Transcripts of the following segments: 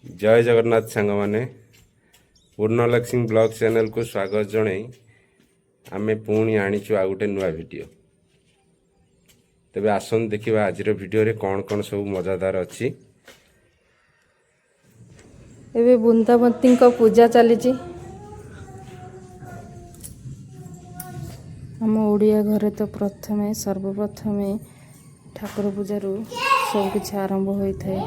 ଜୟ ଜଗନ୍ନାଥ ସାଙ୍ଗମାନେ, ପୂର୍ଣ୍ଣଲକ୍ଷ୍ମୀ ବ୍ଲଗ ଚ୍ୟାନେଲକୁ ସ୍ୱାଗତ ଜଣାଇ ଆମେ ପୁଣି ଆଣିଛୁ ଆଉ ଗୋଟେ ନୂଆ ଭିଡ଼ିଓ। ତେବେ ଆସନ୍ତୁ ଦେଖିବା ଆଜିର ଭିଡ଼ିଓରେ କ'ଣ କ'ଣ ସବୁ ମଜାଦାର ଅଛି। ଏବେ ବୃନ୍ଦାବତୀଙ୍କ ପୂଜା ଚାଲିଛି। ଆମ ଓଡ଼ିଆ ଘରେ ତ ପ୍ରଥମେ ସର୍ବପ୍ରଥମେ ଠାକୁର ପୂଜାରୁ ସବୁକିଛି ଆରମ୍ଭ ହୋଇଥାଏ।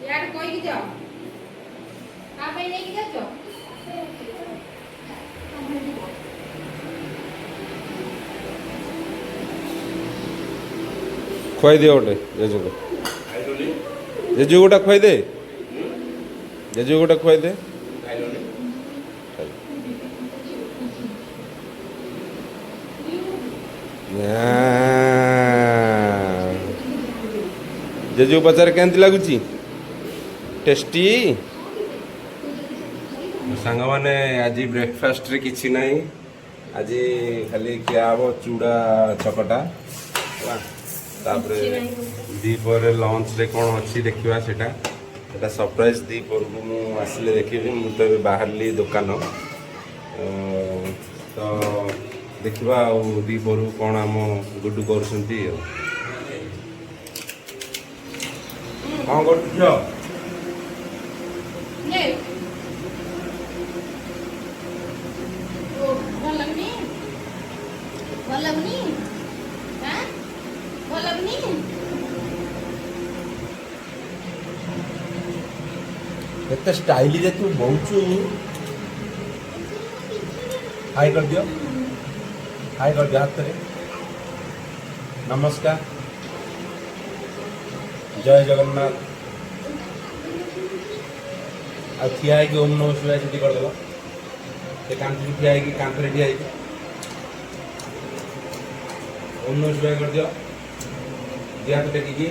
ଇଆଡ଼େ କହିକି ଯାଅ, କାହା ପାଇଁ ନେଇକି ଯାଉଛ? ଖୁଆଇ ଦିଅ ଗୋଟେ ଜେଜୁକୁ। ଜେଜୁ, ଗୋଟେ ଖୁଆଇ ଦେ। ଜେଜୁ, ଗୋଟେ ଖୁଆଇ ଦେ। ନା। ଜେଜୁ, ପଚାରେ କେମିତି ଲାଗୁଛି? ଟେଷ୍ଟି? ସାଙ୍ଗମାନେ, ଆଜି ବ୍ରେକଫାଷ୍ଟରେ କିଛି ନାହିଁ। ଆଜି ଖାଲି ଖିଆ ହବ ଚୁଡ଼ା ଚକଟା, ହେଲା। ତାପରେ ଦ୍ୱିପହରେ ଲଞ୍ଚରେ କ'ଣ ଅଛି ଦେଖିବା। ସେଟା ସରପ୍ରାଇଜ୍। ଦ୍ୱିପହରକୁ ମୁଁ ଆସିଲେ ଦେଖିବି। ମୁଁ ତ ଏବେ ବାହାରିଲି ଦୋକାନ, ତ ଦେଖିବା ଆଉ ଦ୍ୱିପହରକୁ କ'ଣ ଆମ ଗୁଡୁ କରୁଛନ୍ତି। ଆଉ କ'ଣ କରୁଛୁ ଝିଅ? ନେ। ଓ, ଭଲ ଲାଗୁନି? ଭଲ ଲାଗୁନି? ଆଁ? ଭଲ ଲାଗୁନି? ଏତେ ଷ୍ଟାଇଲିରେ ତୁ ବହୁଛୁ। ହାଇ କରିଦିଅ, ହାଇ କରିଦିଅ ହାତରେ। ନମସ୍କାର, ଜୟ ଜଗନ୍ନାଥ। ଆଉ ଠିଆ ହେଇକି ଓମ୍ ନମଃ ଶିବାୟ ସେଠି କରିଦେଲ। ସେ କାନ୍ଥରେ ଠିଆ ହେଇକି, କାନ୍ଥରେ ଠିଆ ହେଇକି ଓମ୍ ନମଃ ଶିବାୟ କରିଦିଅ। ଦି ହାତ ଟେକିକି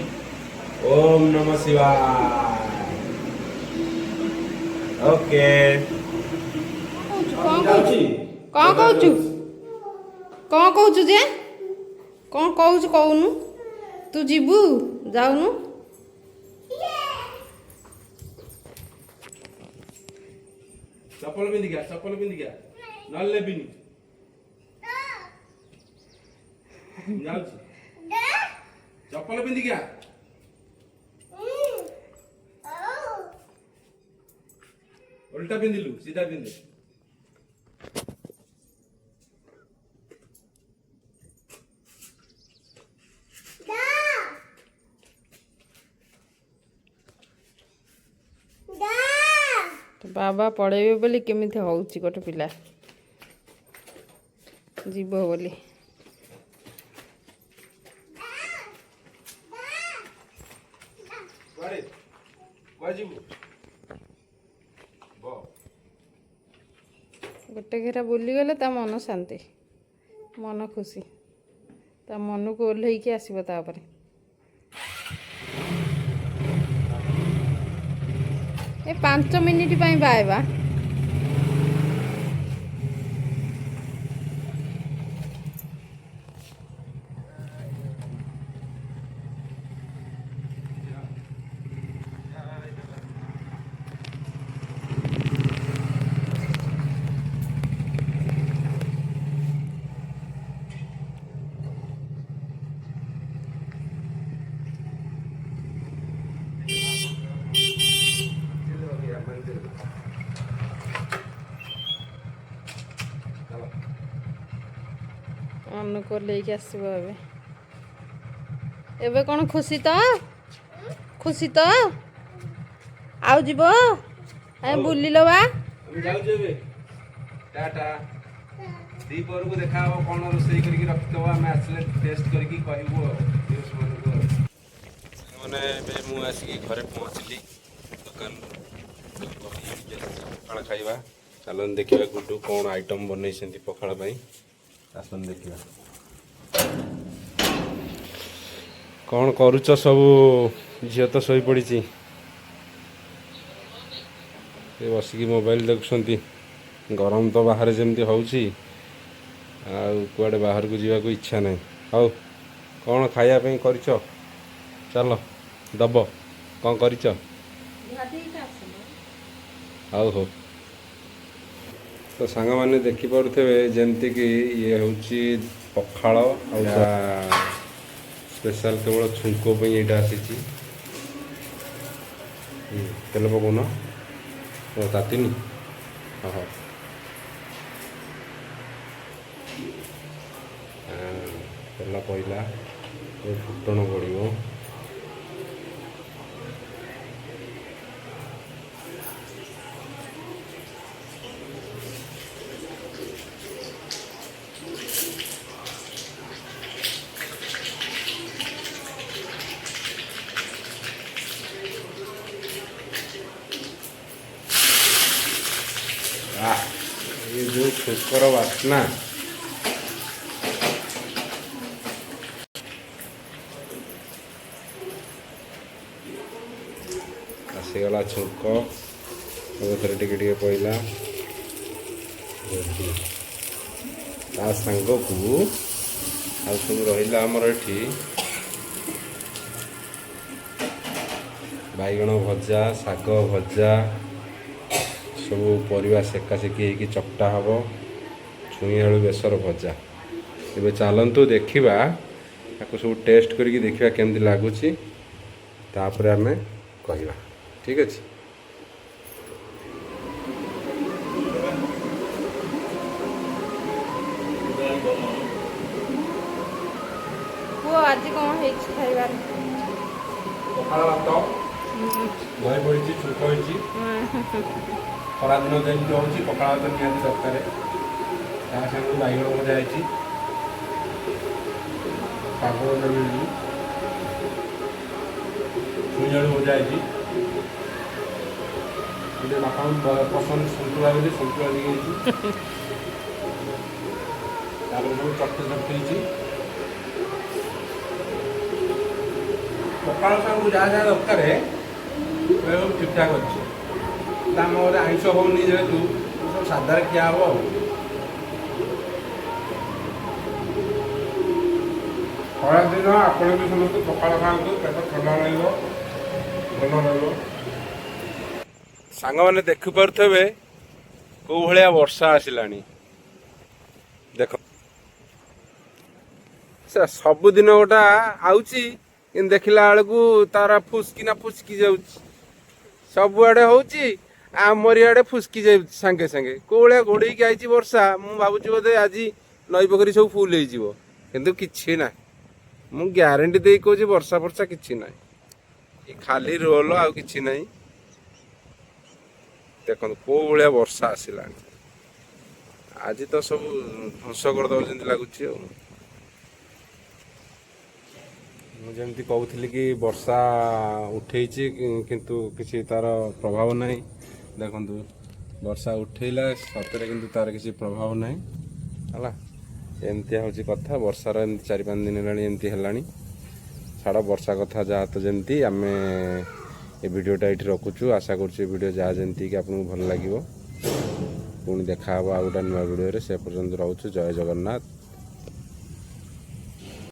ଓମ୍ ନମଃ ଶିବାୟ। ଓକେ। କଣ କହୁଛୁ? କଣ କହୁଛୁ? କଣ କହୁଛୁ ଯେ? କଣ କହୁଛୁ? କହୁନୁ। ତୁ ଯିବୁ? ଯାଉନୁ। ଚପଲ ପିନ୍ଧିକି ଆ, ଚପଲ ପିନ୍ଧିକି ଆ, ନହେଲେ ନେବିନି। ଯାଉଛି, ଚପଲ ପିନ୍ଧିକି ଆ। ଓଲଟା ପିନ୍ଧିଲୁ, ସିଧା ପିନ୍ଧେ। ତୋ ବାବା ପଳେଇବେ ବୋଲି କେମିତି ହଉଛି ଗୋଟେ ପିଲା ଯିବ ବୋଲି। କୁଆଡେ କୁଆଡେ ଯିବୁ? ବ। ଗୋଟେ ଘେରା ବୁଲିଗଲେ ତା ମନ ଶାନ୍ତି, ମନ ଖୁସି, ତା ମନକୁ ଓହ୍ଲେଇକି ଆସିବ ତାପରେ। ଏ 5 ମିନିଟ୍ ପାଇଁ ବାଏ ବା। ଚାଲ। ମନକୁ ଓହ୍ଲେଇକି ଆସିବ ଏବେ। ଏବେ କ'ଣ ଖୁସି ତ? ଖୁସି ତ? ଆଉ ଯିବ? ଆମେ ହଉ। ବୁଲିଲ ବା। ଆମେ ଯାଉଛୁ ଏବେ, ଟାଟା। ଦ୍ୱିପହରକୁ ଦେଖା ହବ। କ'ଣ ରୋଷେଇ କରିକି ରଖିଥିବ, ଆମେ ଆସିଲେ ଟେଷ୍ଟ କରିକି କହିବୁ ଆଉ ମାନଙ୍କୁ। ଆଉ ମାନେ ଏବେ ମୁଁ ଆସିକି ଘରେ ପହଞ୍ଚିଲି ଦୋକାନରୁ। ଦହି ଆଣିକି ଆସିଛି, ପଖାଳ ଖାଇବା। ଚାଲନ୍ତୁ ଦେଖିବା ଗୁଡୁ କ'ଣ ଆଇଟମ୍ ବନେଇଛନ୍ତି ପଖାଳ ପାଇଁ। ଆସନ୍ତୁ ଦେଖିବା। କ'ଣ କରୁଛ ସବୁ? ଝିଅ ତ ଶୋଇପଡ଼ିଛି, ଏ ବସିକି ମୋବାଇଲ ଦେଖୁଛନ୍ତି। ଗରମ ତ ବାହାରେ ଯେମିତି ହେଉଛି, ଆଉ କୁଆଡ଼େ ବାହାରକୁ ଯିବାକୁ ଇଚ୍ଛା ନାହିଁ। ହଉ, କ'ଣ ଖାଇବା ପାଇଁ କରିଛ? ଚାଲ ଦବ, କ'ଣ କରିଛ? ହଉ ହଉ। ତ ସାଙ୍ଗମାନେ ଦେଖିପାରୁଥିବେ ଯେମିତିକି ଇଏ ହେଉଛି ପଖାଳ, ଆଉ ସ୍ପେଶାଲ କେବଳ ଛୁଙ୍କ ପାଇଁ ଏଇଟା ଆସିଛି। ତେଲ ପକଉନ ଓ ତାତିନି। ହଉ, ତେଲ ପଇଲା, ଏବେ ଫୁଟଣ ପଡ଼ିବ। ଆহ, ଏ ଯେଉଁ ଛୁଙ୍କର ବାସ୍ନା! ଆସିଗଲା ଛୁଙ୍କ, ସବୁଥିରେ ଟିକେ ଟିକେ ପଇଲା। ରେଡି। ତା ସାଙ୍ଗକୁ ଆଉ ସବୁ ରହିଲା ଆମର ଏଠି ବାଇଗଣ ଭଜା, ଶାଗ ଭଜା, ସବୁ ପରିବା ସେକା ସେକି ହେଇକି ଚକଟା ହେବ, ଛୁଇଁ ଆଳୁ ବେସର ଭଜା। ଏବେ ଚାଲନ୍ତୁ ଦେଖିବା, ତାକୁ ସବୁ ଟେଷ୍ଟ କରିକି ଦେଖିବା କେମିତି ଲାଗୁଛି, ତାପରେ ଆମେ କହିବା। ଠିକ୍ ଅଛି। ପୁଅ, ଆଜି କ'ଣ ହେଇଛି ଖାଇବାରେ? ପଖାଳ ଭାତ, ଦହି ପଡ଼ିଛି, ଛୁଙ୍କ ହେଇଛି। ଖରାଦିନ ଯେମିତି ହେଉଛି, ପଖାଳ ଭାତ ନିହାତି ଦରକାର। ତା ସାଙ୍ଗକୁ ବାଇଗଣ ଭଜା ହେଇଛି, ଶାଗ ଭଜା ବି ହେଇଛି, ଛୁଇଁ ଆଳୁ ଭଜା ହେଇଛି। ଗୋଟେ ବାପାଙ୍କୁ ପସନ୍ଦ ସନ୍ତୁଳା ବୋଲି ସନ୍ତୁଳା ଟିକେ ହେଇଛି। ତାପରେ ସବୁ ଚକଟି ଚକଟି ହେଇଛି। ପଖାଳ ସାଙ୍ଗକୁ ଯାହା ଯାହା ଦରକାର ସବୁ ଠିକ୍ଠାକ୍ ଅଛି। ତ ଆମ ଘରେ ଆଇଁଷ ହେଉନି ଯେହେତୁ, ସବୁ ସାଧାରେ ଖିଆ ହେବ। ଆଉ ଖରାଦିନ, ଆପଣ ବି ସମସ୍ତେ ପଖାଳ ଖାଆନ୍ତୁ, ପେଟ ଥଣ୍ଡା ରହିବ, ଭଲ ରହିବ। ସାଙ୍ଗମାନେ ଦେଖିପାରୁଥିବେ କୋଉ ଭଳିଆ ବର୍ଷା ଆସିଲାଣି। ଦେଖ, ସବୁଦିନ ଗୋଟା ଆଉଛି, କିନ୍ତୁ ଦେଖିଲା ବେଳକୁ ତାର ଫୁସ୍କିନା ଫୁସ୍କି ଯାଉଛି। ସବୁଆଡ଼େ ହଉଛି, ଆମରି ଆଡ଼େ ଫୁସ୍କି ଯାଉଛି ସାଙ୍ଗେ ସାଙ୍ଗେ। କୋଉ ଭଳିଆ ଘୋଡ଼େଇକି ଆଇଛି ବର୍ଷା! ମୁଁ ଭାବୁଛି ବୋଧେ ଆଜି ନଈ ପୋଖରୀ ସବୁ ଫୁଲ୍ ହେଇଯିବ, କିନ୍ତୁ କିଛି ନାହିଁ। ମୁଁ ଗ୍ୟାରେଣ୍ଟି ଦେଇ କହୁଛି, ବର୍ଷା ଫର୍ଷା କିଛି ନାହିଁ, ଏ ଖାଲି ରୋଲ, ଆଉ କିଛି ନାହିଁ। ଦେଖନ୍ତୁ କୋଉ ଭଳିଆ ବର୍ଷା ଆସିଲାଣି। ଆଜି ତ ସବୁ ଧ୍ୱଂସ କରିଦେବ ଯେମିତି ଲାଗୁଛି। ଆଉ ମୁଁ ଯେମିତି କହୁଥିଲି କି ବର୍ଷା ଉଠେଇଛି, କିନ୍ତୁ କିଛି ତାର ପ୍ରଭାବ ନାହିଁ। ଦେଖନ୍ତୁ, ବର୍ଷା ଉଠେଇଲା ସତରେ, କିନ୍ତୁ ତାର କିଛି ପ୍ରଭାବ ନାହିଁ। ହେଲା, ଏମିତି ହେଉଛି କଥା ବର୍ଷାର। ଏମିତି 4-5 ଦିନ ହେଲାଣି ଏମିତି ହେଲାଣି। ଛାଡ଼ ବର୍ଷା କଥା, ଯାହା ତ ଯେମିତି। ଆମେ ଏ ଭିଡ଼ିଓଟା ଏଇଠି ରଖୁଛୁ। ଆଶା କରୁଛୁ ଏ ଭିଡ଼ିଓ ଯାହା ଯେମିତି କି ଆପଣଙ୍କୁ ଭଲ ଲାଗିବ। ପୁଣି ଦେଖା ହେବ ଆଉ ଗୋଟେ ନୂଆ ଭିଡ଼ିଓରେ। ସେ ପର୍ଯ୍ୟନ୍ତ ରହୁଛୁ। ଜୟ ଜଗନ୍ନାଥ।